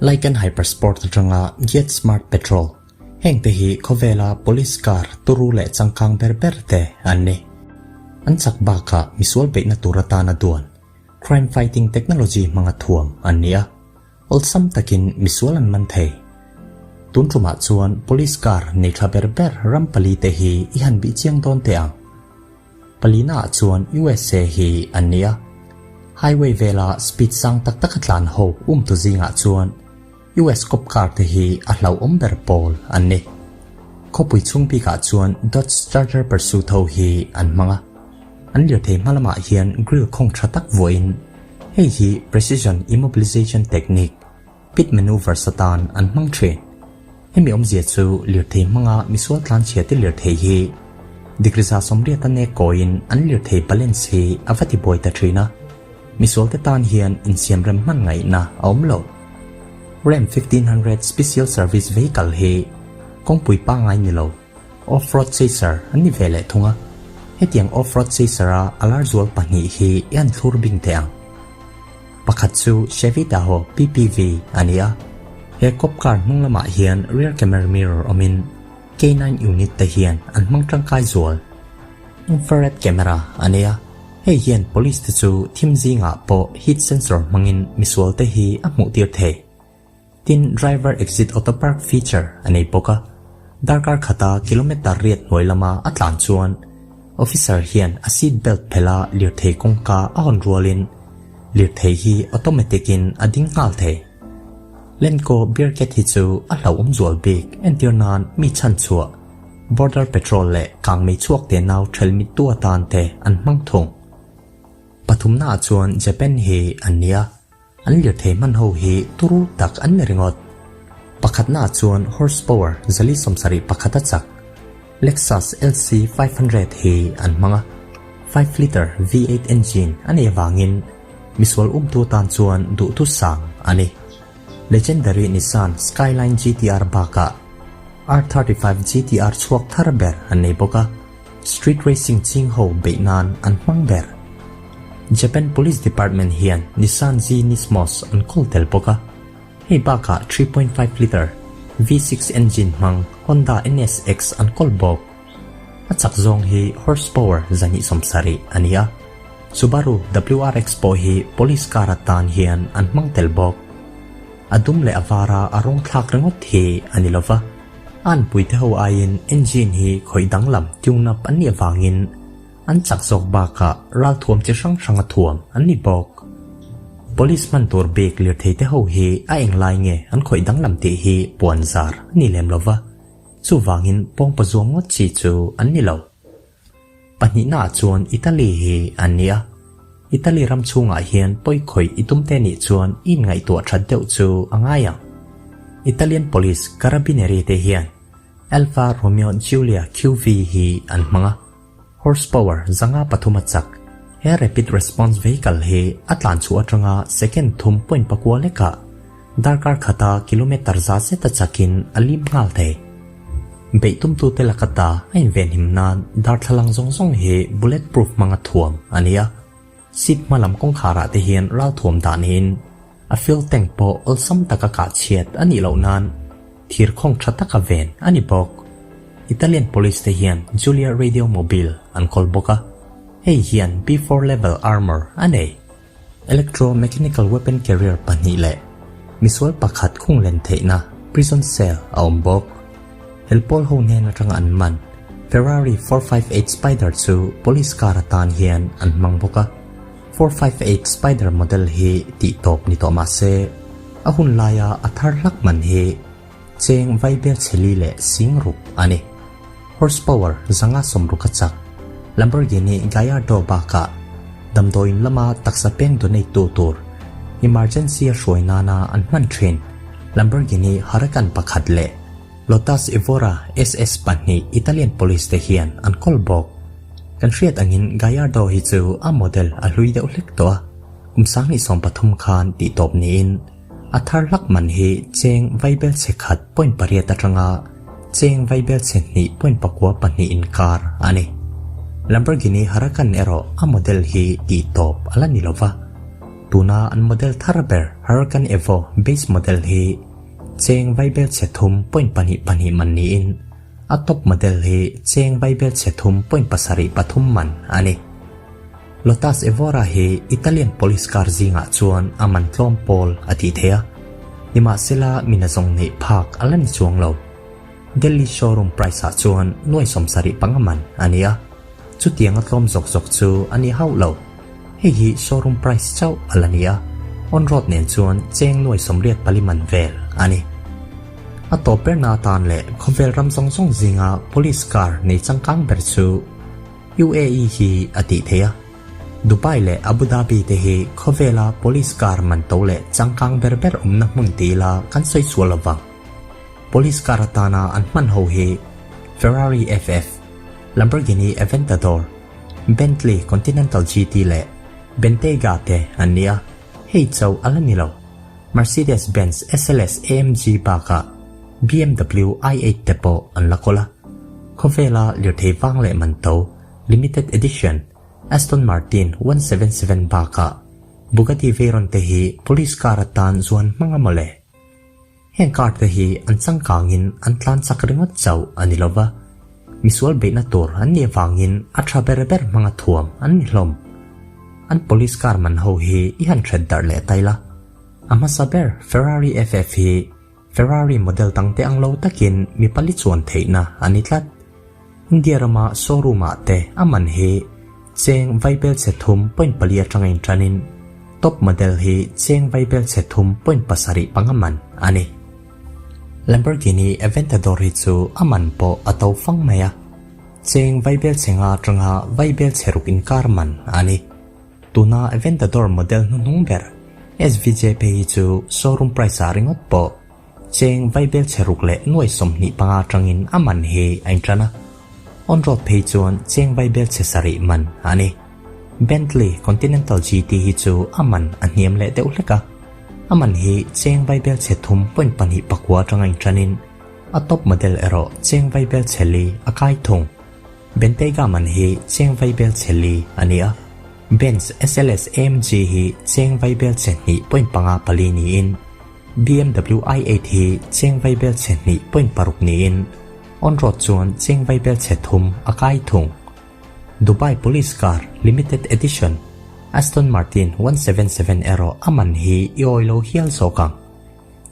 Lykan Hypersport atanga Get Smart Patrol, hengte hi khawvela police car turu leh changkang ber ber te an ni. An chak bakah misual beihna tur atana duan crime fighting technology hmanga thuam an ni a. Awlsam takin misual an man thei. Tun tumah chuan police car nei tha ber ber ram palite hi i han bih chiang dawn teh ang. Palina ah chuan USA hi an ni a. Highway vela speed sang tak taka tlan ho um tu zingah chuan US cop car te hi a hlauhawm ber pawl an ni. Khawpui chhung bikah chuan Dodge Charger Pursuit ho hi an hmang a. An lirthei hma lamah hian grill khawng tha tak vuahin hei hi precision immobilization technique, pit manoeuvres atan an hmang thin. Hemi awmzia chu lirthei hmanga misual tlanchhia te lirthei hi degree 180 a nek kawiin an lirthei balance hi a va ti buai ta thin a, misual te tan hian insiamrem hman ngaihna a awm lo. Ram 1500 Special Service Vehicle hi kawngpui pangngai ni lo, Off-road chaser an ni ve leh thung a, hetiang off-road chaser a a lar zual pahnih hi i han thlur bing teh ang. Pakhat chu Chevy Tahoe PPV a ni a, he cop car hnung lamah hian rear camera mirror awmin K9 unit te hian an hmang tangkai zual. Infrared camera a nei a, hei hian police te chu thim zingah pawh heat sensor hmangin misual te hi a hmuh tir thei. Tin, driver exit auto park feature a nei bawk a, darkar khata kilometer riat hnuai lama a tlan chuan officer hian a seat belt phelha lirthei kawngka a hawn rualin lirthei hi automatic in a ding nghal thei. Lenko Bearcat hi chu a hlauhawm zual bik entir nan mi chhan chhuah, border patrol leh kangmei chhuak te nau ṭhel mittu atan te an hmang thung. Pathumnaah chuan Japan hi an nia. An lirthei hman ho hi turu tak an ni ringawt. Pakhatna ah chuan horsepower 471 a chak Lexus LC 500 hi an hmang a, 5 litre V8 engine a nei avangin misual umtu tan chuan duhtu sang a ni. Legendary Nissan Skyline GTR bakah R35 GTR chhuak thar ber an nei bawk a. Street racing ching ho beih nan an hmang ber. Japan Police Department hian Nissan Z Nismos an kawl tel bawk a, hei bakah 3.5 litre V6 engine hmang Honda NSX an kawl bawk. A chak zawng hi horsepower 270 a ni a, Subaru WRX pawh hi police car atan hian an hmang tel bawk. A dum leh a vara a rawng thlak ringawt hi a ni lova. A anpuite ho aiin engine hi khawih danglam tune up an nih avangin an chak zawk bakah ralthuam chi hrang hranga thuam an ni bawk. Police hman tur bik lirtheite ho hi a englai nge an khawih danglam tih hi puan zar a ni lem lova, chuvangin pawngpaw zuam ngawt chi chu an ni lo. Pahnihna ah chuan Italy hi an ni a, Italy ram chhungah hian pawi khawih i tum te nih chuan i inngaihtuah that deuh chu a ngai ang. Italian Police Carabinieri te hian Alfa Romeo Giulia QV hi an hmang a, horsepower 503 a chak. He rapid response vehicle hi a tlan chhuah atanga second thum point pakua lekah Darkar khata kilometer za zet a chakin a lim nghal thei. Beih tumtute laka ta a invenhim nan darthlalang zawng zawng hi bullet proof hmanga thuam a ni a. Seat hma lam kawngkharah te hian ralthuam dah niin a fuel tank pawh awlsam taka kah chhiat a nih loh nan thir khawng tha taka ven a ni bawk. Italian police te hian Giulia Radio Mobile an kawl bawk a, hei hian B4 level armour a nei. Electro mechanical weapon carrier pahnih leh misual pakhat khung len theihna prison cell a awm bawk. Helpawl ho hnen atanga an man Ferrari 458 Spider chu police car atan hian an hmang bawk a. 458 Spider model hi tih tawp ni tawh mah se a hun laia a thar hlak man hi cheng vaibel chheli leh sing ruk a ni. Horsepower 560 a chak. Lamborghini Gallardo bakah damdawiin lama taksa peng donate tu tur emergency a hruai nana an hman thin Lamborghini Huracan pakhat leh Lotus Evora SS pahnih Italian police te hian an kawl bawk. Kan hriat angin Gallardo hi chu a model a hlui deuh hlek tawh a, kum 2013 khan tihtawp niin A thar hlak man hi cheng vaibel chhe khat point pariat atanga cheng vaibel chhe hnih point pakua pahnih inkar a ni. Lamborghini Huracan erawh a model hi tih tawp a la ni lova. Tuna an model thar ber Huracan Evo base model hi cheng vaibelchhe thum point pahnih pahnih man niin a top model hi cheng vaibelchhe thum point pasarih pathum man a ni. Lotus Evora hi Italian police car zingah chuan a man tlawm pawl a tih theih a, nimahsela mina zawng neih phak a la ni chuang lo. Delhi showroom price ah chuan nuai sawmsarih panga man a ni a, chutiang a tlawm zawk zawk chu a ni hauh lo. Hei hi showroom price chauh a la ni a, on road nen chuan cheng nuai sawmriat pali man vel a ni. A tawp berna atan leh khawvel ram zawng zawng zinga police car nei changkang ber chu UAE hi a tih theih a, Dubai leh Abu Dhabi te hi khawvela police car man to leh changkang ber ber awmna hmun ti ila kan sawi sual lo vang. Police car atana an hman ho hi Ferrari FF, Lamborghini Aventador, Bentley Continental GT leh Bentayga te an ni a, hei chauh a la ni lo. Mercedes-Benz SLS AMG bakah BMW i8 te pawh an la kawl a. Khawvela lirthei vang leh man to, limited edition, Aston Martin 177 bakah Bugatti Veyron te hi police car atan zuan hmang a mawle. Heng car te hi an changkangin an tlan chak ringawt chauh a ni lova, misual beihna tur an nih avangin a tha ber ber hmanga thuam an ni hlawm. An police car man ho hi i han hret darh leh ta ila. A hmasa ber Ferrari FF hi Ferrari model dangte ang lo takin mi pali chuan theihna a ni tlat. India rama showroom ah te a man hi cheng vaibelchhe thum point pali atanga inṭanin top model hi cheng vaibelchhe thum point pasarih panga man a ni. Lamborghini Aventador hi chu a man pawh a to fang mai a, cheng vaibelchhe nga atanga vaibelchhe ruk inkar man a ni. Tuna Aventador model hnuhnung ber SVJ phei hi chu showroom price ah ringawt pawh Cheng vaibelchhe ruk leh nuai 25 atangin a man hi a intan a, on road phei chuan cheng vaibelchhe sarih man a ni. Bentley Continental GT hi chu a man a hniam leh deuh hlek a, a man hi cheng vaibelchhe thum point pahnih pakua atanga intanin a top model erawh cheng vaibelchhe li a kai thung. Bentayga man hi cheng vaibelchhe li a ni a, Benz SLS AMG hi cheng vaibelchhe hnih point panga pali niin, BMW i8 hi cheng vaibel chhe hnih point paruk niin on road chuan cheng vaibel chhe thum a kai thung. Dubai Police Car Limited Edition Aston Martin 177 erawh a man hi i awi lo hial zawk ang.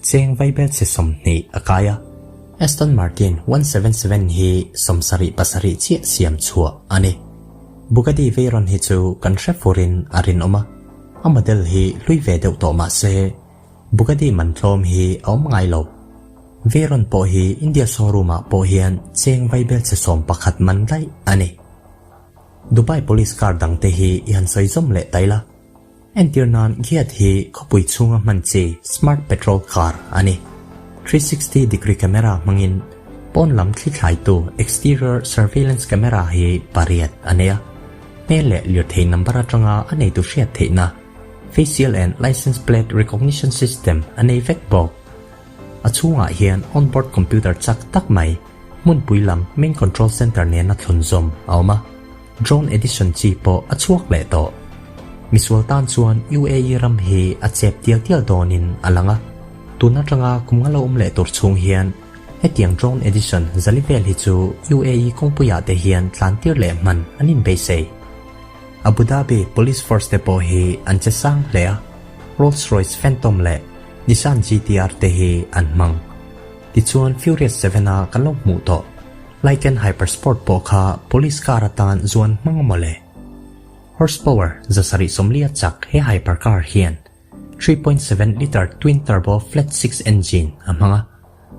Cheng vaibel chhe 20 a kai a. Aston Martin 177 hi sawmsarih pasarih chiah siam chhuah a ni. Bugatti Veyron hi chu kan hre furin a rinawm a, a model hi hlui ve deuh tawh mah se, Bugatti man tlawm hi a awm ngai lo. Veyron pawh hi India showroom ah pawh hian cheng vaibelchhe 11 man daih a ni. Dubai police car dang te hi i han sawi zawm leh ta ila. Entir nan Ghiat hi khawpui chhunga hman chi smart patrol car a ni. 360 degree camera hmangin pawn lam thli thlaitu exterior surveillance camera hi pariat a nei a. Hmel leh lirthei number atanga a neitu hriat theihna Facial and License Plate Recognition System a nei vek bawk. A chhungah hian onboard computer chak tak mai, hmunpui lam main control center nena thlunzawm a awm a, drone edition chi pawh a chhuak leh tawh. Misual tan chuan UAE ram hi a chep tial tial dawnin a lang a, tun atanga kum nga lo awm leh tur chhung hian hetiang drone edition zali vel hi chu UAE kawngpuiah te hian tlan tir leh hman an inbeisei. Abu Dhabi Police Force te pawh hi an che sang hle a, Rolls Royce Phantom leh Nissan GTR te hi an hmang. Tichuan Furious Seven a kan lo hmuh tawh Lykan Hypersport pawh kha police car atan zuan hmang a mawle. Horsepower zasarih sawmli a chak he hypercar hian 3.7 litre twin turbo flat six engine a hmang a,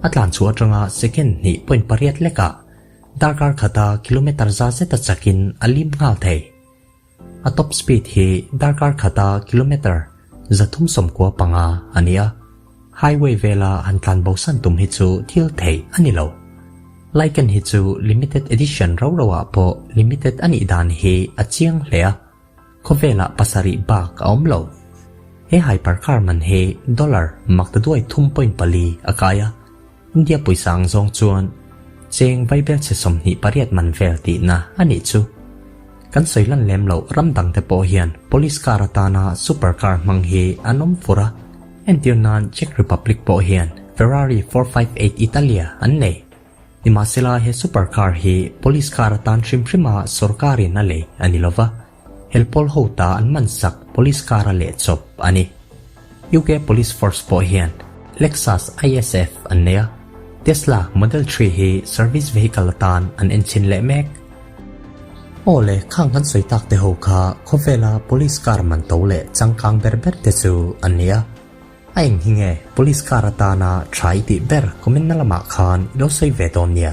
a tlan chhuah atanga second hnih point pariat lekah Darkar khata kilometre za zeta chakin a lim nghal thei. A top speed hi darkar khata kilometre 395 a ni a, highway vela han tlan bosan tum hi chu thil theih a ni lo. Lykan hi chu limited edition ro ro ah pawh limited a nih dan hi a chiang hle a, khawvelah pasarih bak a awm lo. He hypercar man hi dollar maktaduai thum point pali a kai a. India pawisa ang zawng chuan cheng vaibelchhe 28 man vel tihna a nih chu. Kan sawi lan lem loh ram dang te pawh hian police car atana super car hmang hi an awm fur a, entir nan Czech Republic pawh hian Ferrari 458 Italia an nei. Nimahsela he super car hi police car atan hrim hrima sorkarin a lei a ni lova, helpawl ho ta an man sak police car a leh chawp a ni. UK Police Force pawh hian Lexus ISF an nei a, Tesla Model 3 hi service vehicle atan an enchhin leh mek. Aw le, khang kan sawi tak te ho kha khawvela police car man to leh changkang ber ber te chu an ni a. A eng hi nge police car atana tha i tih ber comment na lamah khan i lo sawi ve dawn nia.